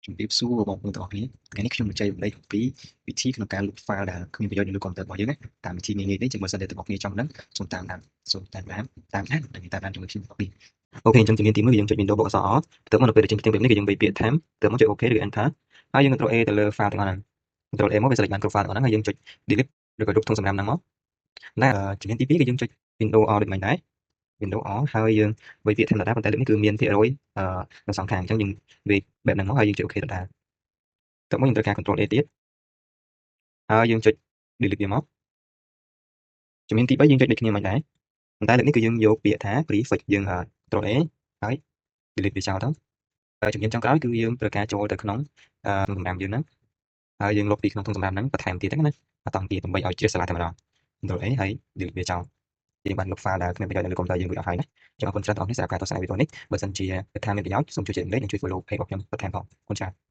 ជំរាបសួរបងប្អូនទាំងអស់គ្នាថ្ងៃនេះខ្ញុំនឹងចែករំលែកអំពីវិធីក្នុងការលុប file ដែលគ្មានប្រយោជន៍នៅលើកុំព្យូទ័ររបស់យើងណាតាមវិធីងាយៗនេះចឹងបើសិនជាទាំងអស់គ្នាចង់ដឹងសូមតាមដានសូមតាមដានតាមដាននិងតាមដានជាមួយខ្ញុំទាំងអស់គ្នា OK អញ្ចឹងជំនាញទី1គឺយើងចុច Windows បូកអក្សរ R បន្ទាប់មកនៅពេលដែលចេញផ្ទាំងបែបនេះគឺយើងវាយពាក្យ temp បន្ទាប់មកចុច OK ឬ Enter ហើយយើង Ctrl A ទៅលើ file ទាំងអស់ហ្នឹង Ctrl A មកវា select បានគ្រប់ file ទាំងអស់ហ្នឹងហើយយើងចុច delete ឬក៏លុបធុងសម្រាមហ្នឹងមកតែជំនាញទី2គឺយើងចុច Windows R ដូចមិញដែរ Windows R ហើយយើងវាយពាក្យ temp ដដែលប៉ុន្តែលើកនេះគឺមានភាគរយនៅសងខាងអញ្ចឹងយើងវាយបែបហ្នឹងមកហើយយើងចុច OK ដដែលបន្ទាប់មកយើងត្រូវការ Ctrl A ទៀតហើយយើងចុច delete វាមកជំនាញទី3យើងចុចដូចគ្នាមិនដែរប៉ុន្តែលើកនេះគឺយើងយកពាក្យថា prefetch យើង Ctrl A ហើយ delete វាចោលទៅហើយជំនាញចុងក្រោយគឺយើងត្រូវការចូលទៅក្នុងសម្រាមយើងហ្នឹងហើយយើងលុបពីក្នុងធុងសម្រាមហ្នឹងបន្ថែមទៀតហ្នឹងណាអត់តង់ទៀតដើម្បីឲ្យជ្រះស្រឡះតែម្ដង Ctrl A ហើយ delete វាចោលយើងបានលុប file ដែលគ្មានប្រយោជន៍នៅលើកុំព្យូទ័រយើងរួចអស់ហើយណាចឹងអរគុណច្រើនបងប្អូនសម្រាប់ការទស្សនាវីដេអូនេះបើសិនជាគិតថាមានប្រយោជន៍សូមជួយចែករំលែកនិងជួយ follow page របស់ខ្ញុំបន្ថែមផងអរគុណច្រើន។